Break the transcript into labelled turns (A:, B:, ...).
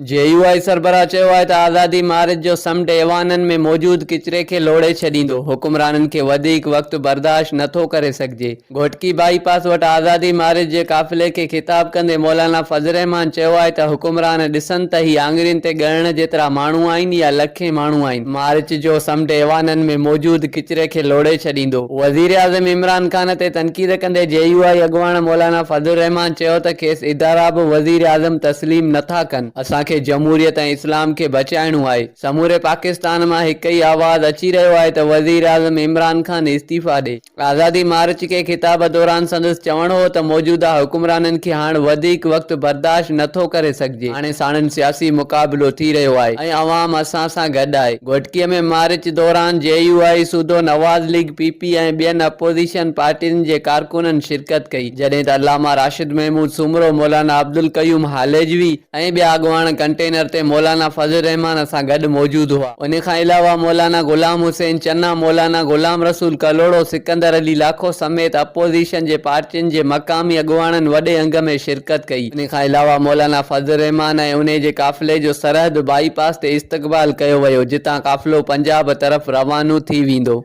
A: جي يو آء سربراهه چيو آهي ته آزادي مارچ جو سمنڊ ايوانن ۾ موجود ڪچري کي لوڙهي ڇڏيندو، حڪمرانن کي وڌيڪ وقت برداشت نه ٿو ڪري سگهجي. گهوٽڪي بائي پاس وٽ آزادي مارچ جي قافلي کي خطاب ڪندي مولانا فضل الرحمان چيو آهي ته حڪمران ڏسن ته هي آڱرين تي ڳڻڻ جيترا ماڻهو آهن يا لکين ماڻهو آهن. مارچ جو سمنڊ ايوانن ۾ موجود ڪچري کي لوڙهي ڇڏيندو. وزيراعظم عمران خان تي تنقيد ڪندي جي يو آء اڳواڻ مولانا فضل الرحمان چيو ته کيس ادارا به وزيراعظم تسليم نه ٿا ڪن، اسان کي جمهوريت ۽ اسلام کي بچائڻو آهي، سموري پاڪستان مان هڪ ئي آواز اچي رهيو آهي ته وزيراعظم عمران خان استعيفيٰ ڏي. آزادي مارچ کي خطاب دوران سندس چوڻ هو ته موجوده حڪمرانن کي هاڻ وڌيڪ وقت برداشت نه ٿو ڪري سگهجي، هاڻي ساڻن سياسي مقابلو ٿي رهيو آهي ۽ عوام اسان سان گڏ آهي. گهوٽڪي ۾ مارچ دوران جي يو آء سوڌو نواز ليگ، پي پي ۽ ٻين اپوزيشن پارٽين جي ڪارڪنن شرڪت ڪئي، جڏهن ته علامه راشد محمود سومرو، مولانا عبدالقيوم هاليجوي ۽ ٻيا اڳواڻ ڪنٽينر تي مولانا فضل الرحمان سان گڏ موجود هئا. ان کان علاوه مولانا غلام حسين چنا، مولانا غلام رسول ڪلهوڙو، سڪندر علي لاکو سميت اپوزيشن جي پارٽين جي مقامي اڳواڻن وڏي انگ ۾ شرڪت ڪئي. ان کان علاوه مولانا فضل الرحمان ۽ انهي جي قافلي جو سرحد بائي پاس تي استقبال ڪيو ويو جتان قافلو پنجاب طرف روانو ٿي ويندو.